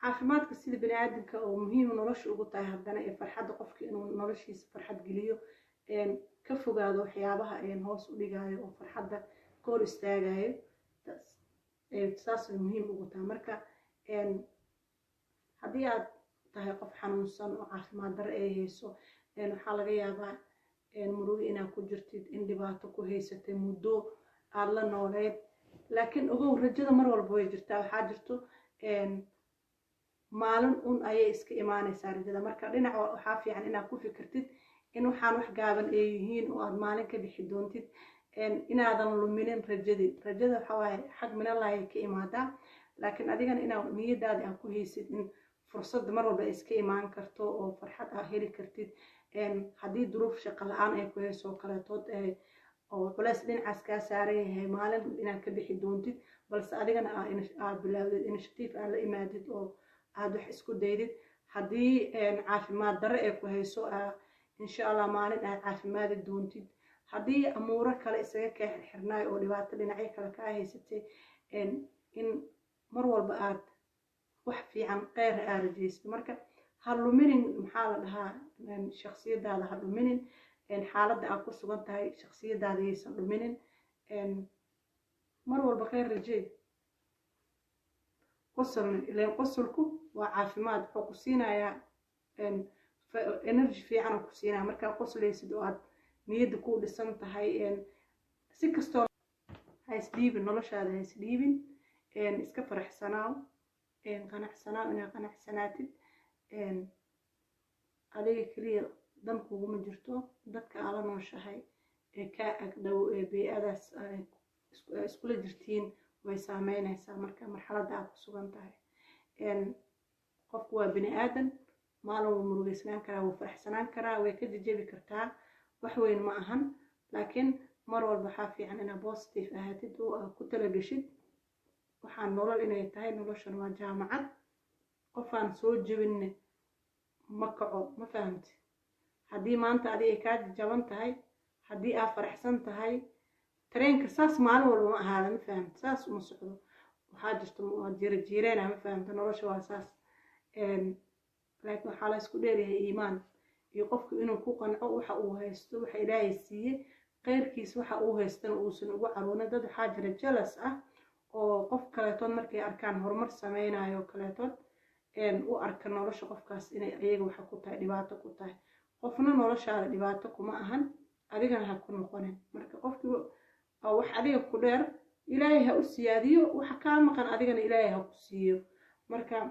Caafimaadka sida bani aadamka oo muhiim nolosha ugu tahay, haddana ee farxadda qofka inuu noloshiisa farxad geliyo, ka fogaado waxyaabaha hoos u dhigayo oo farxadda ka hor istaagayo, saasay muhiim ugu tahay. Marka haddii aad tahay qof xanuunsan oo caafimaad darro ay hayso, waxaa laga yaabaa murugo inaad ku jirtid, in dhibaato ku haysatay muddo aada la nooleed. Laakiin ogow, rajada mar walba way jirtaa. Waxaa jirto maalin un ayay iska imaanaysaa rajada. Marka dhinac waxaa fiican inaad ku fikirtid in waxaan wax gaaban ay yihiin oo aad maalin ka bixi doontid, inaadan luminin rajadii. Rajada waxa waaye xag minallahi ka imaadaa, laakiin adigana inaa niyadaada aad ku haysid in fursad mar walba ay iska imaan karto oo farxad aa heli kartid. Haddii duruuf shaqo la-aan ay ku hayso kaleetood oo culeys dhinacaas kaa saaran yahay, maalin inaad ka bixi doontid, balse adigana aad bilaawdid initiative, aad la imaadid oo aad wax isku daydid. Haddii caafimaad darro ay ku hayso, insha Allah maalin aad caafimaadi doontid. Haddii amuuro kale isaga kaa xirxirnaay oo dhibaato dhinacyo kale kaa haysatay, in mar walba aad wax fiican, kheyr aa rajaysid. Marka ha luminin, maxaa la dhahaa, shaksiyadaada ha dhuminin. Xaaladda aad ku sugan tahay shaksiyadaada yaysan dhuminin. Mar walba kheyr rajee, qosolna, ileen qosolku waa caafimaad. Wuxuu ku siinayaa energy fiican oo ku siinaya markaa qoslaysid oo aad niyadda ku dhisan tahay. Si kastoo ha isdhiibin, noloshaada ha isdhiibin. Iska faraxsanaaw, qanacsanaaw, inaad qanacsanaatid. Adiga keliya dan kuguma jirto, dadka aa la nooshahay ee kaa agdhow ee bey-adaas iskula jirtiin way saameynaysaa. Marka marxaladda aad ku sugan tahay, qofku waa bini aadan, maalin wuu murugeysnaan karaa, wuu faraxsanaan karaa, way ka jejebi kartaa, wax weyn ma ahan. Laakiin mar walba waxaa fiican inaad positive ahaatid oo aad ku talageshid waxaan nolol inay tahay. Noloshan waa jaamacad, qofaan soo jebinne ma kaco. Ma fahamti? Haddii maanta adi ay kaa jaban tahay, haddii aad faraxsan tahay, tareenka saas maalin walba ma ahaada. Ma fahamti? Saas uma socdo. Waxaa jirta waa jiira jiireena. Ma fahamta? Nolosha waa saas. Laakiin waxaa la isku dheeryahay iimaan iyo qofku inuu ku qanco waxa uu haysto, waxa Ilaahay siiyey, khayrkiis waxa uu haystana uusan ugu caroonin. Dad waxaa jira jealous ah oo qof kaleetood markay arkaan horumar sameynayo kaleetood u arka nolosha qofkaas inay iyaga waxa ku tahay, dhibaato ku tahay. Qofna noloshaada dhibaato kuma ahan, adigana ha ku noqonin. Marka qofkii wax adiga ku dheer, Ilaahay ha u siyaadiyo. Waxa kaa maqan adigana Ilaahay ha ku siiyo. Marka